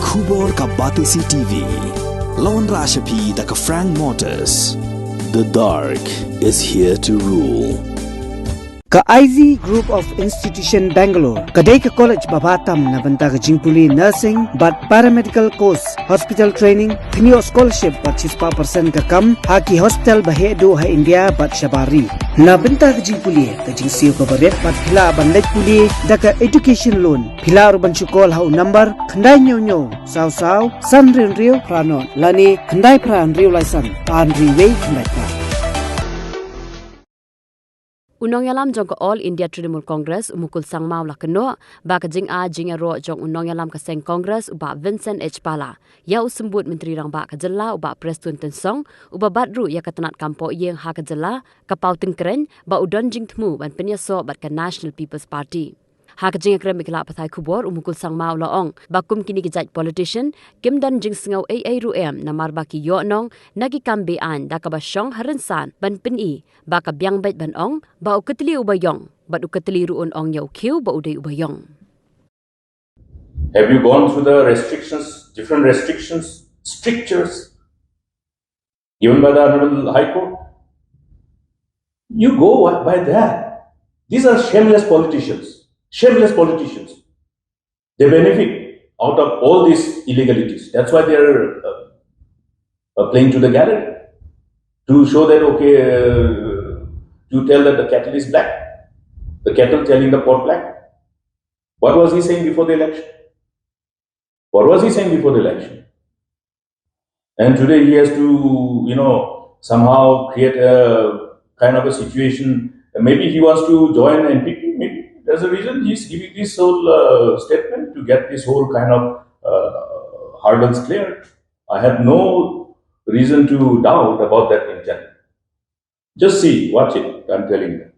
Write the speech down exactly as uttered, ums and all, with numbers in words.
Khubor ka Batesi T V. Lawan Rashapi da ka Frank Motors. The dark is here to rule. Ka I Z Group of Institution Bangalore ka dei ka college ba bha tam na bynta ka jingpule nursing bad paramedical course, hospital training, kynioh scholarship bad shispah percent ka kam ha ki hospital ba heh duh ha India bad shabar ri. Na bynta ka jingpule ka jingsiew kaba rit bad phi lah ban leit pule da ka education loan, phi lah ruh ban shu call ha u number khyndai hynñiew hynñiew saw saw san hynriew hynriew phra nod lane khyndai phra hynriew lai san ar hynriew wei khyndai phra. U nongïalam jong ka All India Trinamool Congress, u Mukul Sangma, u la kynnoh ba ka jingai jingïaroh jong u nongïalam ka seng Congress, u Bah Vincent H Pala, ïa u Symbud Myntri Rangbah ka jylla, u Bah Prestone Tynsong, uba bat ruh ïa ka tnat kam pohïing ha ka jylla, ka Paw Tyngkrein, ba u don jingthmu ban pynïasoh bad ka National People's Party. Ha ka jingïakren bad ki lad pathai khubor, u Mukul Sangma u la ong ba kum kine ki jait politician kim don jingsngew ei ei ruh em, namar ba ki ïoh nong na ki kam be-aiñ da kaba shong ha rynsan ban pyni ba ka biang beit ban ong ba u katli uba ïong bad u katli ruh un ong ïa u khiew ba u dei uba ïong. Have you gone through the restrictions, different restrictions, strictures given by the Honorable High Court? You go by that. These are shameless politicians. Shameless politicians. They benefit out of all these illegalities. That's why they are uh, uh, playing to the gallery to show that, okay, uh, to tell that the cattle is black, the cattle telling the pot black. What was he saying before the election? What was he saying before the election? And today he has to, you know, somehow create a kind of a situation. Maybe he wants to join N P P. Maybe there's a reason he's giving this whole uh, statement to get this whole kind of uh, hurdles cleared. I have no reason to doubt about that intent. Just see, watch it, I'm telling you.